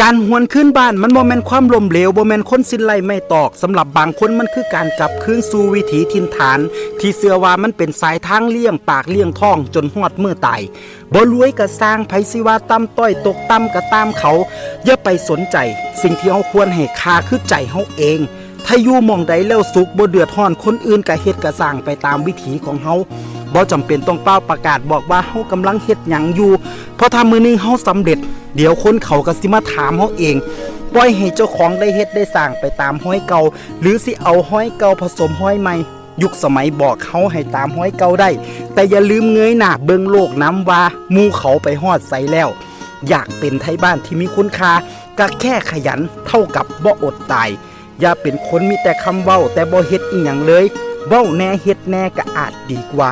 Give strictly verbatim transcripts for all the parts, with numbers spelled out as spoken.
การหวนคืนบ้านมันบ่แม่นความล้มเหลว บ่แม่นคนสิ้นไร้ไม้ตอก สำหรับบางคนมันคือการกลับคืนสู่วิถีถิ่นฐาน ที่เชื่อว่ามันเป็นสายทางเลี้ยงปากเลี้ยงท้องจนฮอดมื้อตาย บ่รวยก็ซ่าง ไผสิว่าต่ำต้อยตกต่ำก็ตามเขา อย่าไปสนใจ สิ่งที่เฮาควรให้ค่าคือใจเฮาเอง ถ้าอยู่หม่องใดแล้วสุข บ่เดือดร้อนคนอื่น ก็เฮ็ดก็ซ่างไปตามวิถีของเฮา บ่จำเป็นต้องเป่าประกาศบอกว่าเฮากำลังเฮ็ดหยังอยู่ เพราะถ้ามื้อหนึ่งเฮาสำเร็จ เดี๋ยวคนเขาก็สิมาถามเฮาเอง ปล่อยให้เจ้าของได้เฮ็ดได้ซ่างไปตามฮอยเก่า หรือสิเอาฮอยเก่าผสมฮอยใหม่ ยุคสมัยบอกเฮาให้ตามฮอยเก่าได้ แต่อย่าลืมเงยหน้าเบิ่งโลกนำว่าหมู่เขาไปฮอดไสแล้ว อยากเป็นไทบ้านที่มีคุณค่า ก็แค่ขยันเท่ากับบ่อดตาย อย่าเป็นคนมีแต่คำเว้าแต่บ่เฮ็ดอิหยังเลย เว้าแหน่เฮ็ดแหน่ก็อาจดีกว่า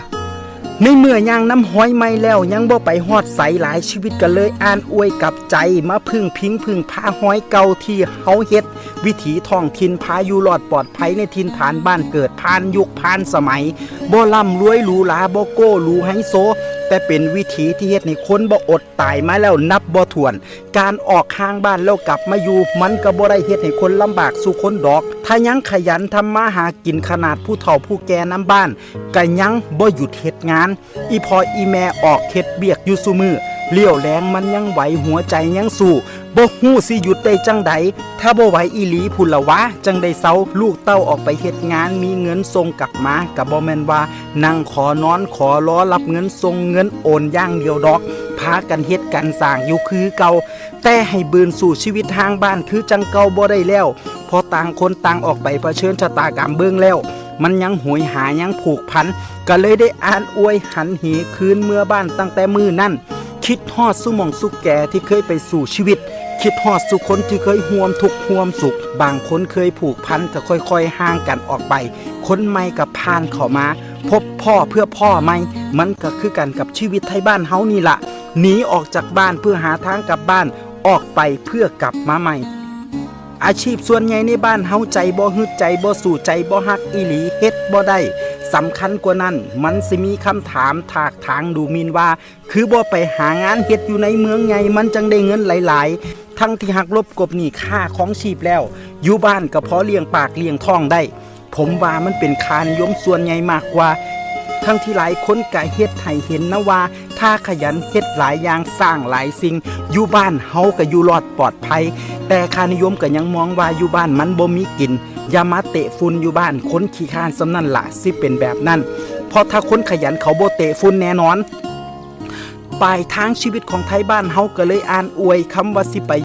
ในเมื่อย่างนำฮอยใหม่แล้วยังบ่ไปฮอดไสหลาย ชีวิตก็เลยอ่านอวยกลับใจ มาพึ่งพิงพึ่งพาฮอยเก่าที่เฮาเฮ็ด วิถีท้องถิ่นพาอยู่รอดปลอดภัยในถิ่นฐานบ้านเกิด ผ่านยุคผ่านสมัย บ่ร่ำรวยหรูหรา บ่โก้หรูไฮโซ แต่เป็นวิถีที่เฮ็ดให้คนบ่อดตายมาแล้วนับบ่ถ้วน การออกห่างบ้านแล้วกลับมาอยู่ มันก็บ่ได้เฮ็ดให้คนลำบากสู่คนดอก ถ้ายังขยันทำมาหากิน ขนาดผู้เฒ่าผู้แก่นำบ้าน ก็ยังบ่หยุดเฮ็ดงาน อีพ่ออีแม่ออกเฮ็ดเวียกอยู่ซุมื้อ เรี่ยวแรงมันยังไหว หัวใจยังสู้ บ่ฮู้สิหยุดได้จั่งใด ถ้าบ่ไหวอีหลีพุ้นละวะ จั่งได้เซา ลูกเต้าออกไปเฮ็ดงาน มีเงินส่งกลับมา ก็บ่แม่นว่านั่งขอนอนขอรอรับเงินส่งเงินโอนอย่างเดียวดอก พากันเฮ็ดกันซ่างอยู่คือเก่า แต่ให้บืนสู่ชีวิตห่างบ้านคือจั่งเก่าบ่ได้แล้ว เพราะต่างคนต่างออกไปเผชิญชะตากรรมเบิ่งแล้ว มันยังโหยหายังผูกพัน ก็เลยได้อ่านอวยหันเหคืนเมือบ้านตั้งแต่มื้อนั้น คิดฮอดซุหม่องซุแก่ที่เคยไปสู้ชีวิต คิดฮอดซุคนที่เคยร่วมทุกข์ร่วมสุข บางคนเคยผูกพันก็ค่อยๆห่างกันออกไป คนใหม่ก็ผ่านเข้ามา พบพ้อเพื่อพ้อใหม่ มันก็คือกันกับชีวิตไทบ้านเฮานี่ล่ะ หนีออกจากบ้านเพื่อหาทางกลับบ้าน ออกไปเพื่อกลับมาใหม่ อาชีพส่วนใหญ่ในบ้านเฮา ใจบ่ฮึด ใจบ่สู้ ใจบ่ฮักอีหลี เฮ็ดบ่ได้ สำคัญกว่านั้น มันสิมีคำถามถากถางดูหมิ่นว่า คือบ่ไปหางานเฮ็ดอยู่ในเมืองใหญ่ มันจั่งได้เงินหลายๆ ทั้งที่หักลบกลบหนี้ค่าครองชีพแล้ว อยู่บ้านก็พอเลี้ยงปากเลี้ยงท้องได้ ผมว่ามันเป็นค่านิยมส่วนใหญ่มากกว่า ทั้งที่หลายคนก็เฮ็ดให้เห็นนะว่า ถ้าขยันเฮ็ดหลายอย่าง ซ่างหลายสิ่ง อยู่บ้านเฮาก็อยู่รอดปลอดภัย แต่ค่านิยมก็ยังมองว่าอยู่บ้านมันบ่มีกิน อย่ามาเตะฝุ่นอยู่บ้าน คนขี้คร้านส่ำนั้นล่ะสิเป็นแบบนั้น เพราะถ้าคนขยันเขาบ่เตะฝุ่นแน่นอน ปลายทางชีวิตของไทบ้านเฮาก็เลยอ่านอวยคำว่าสิไป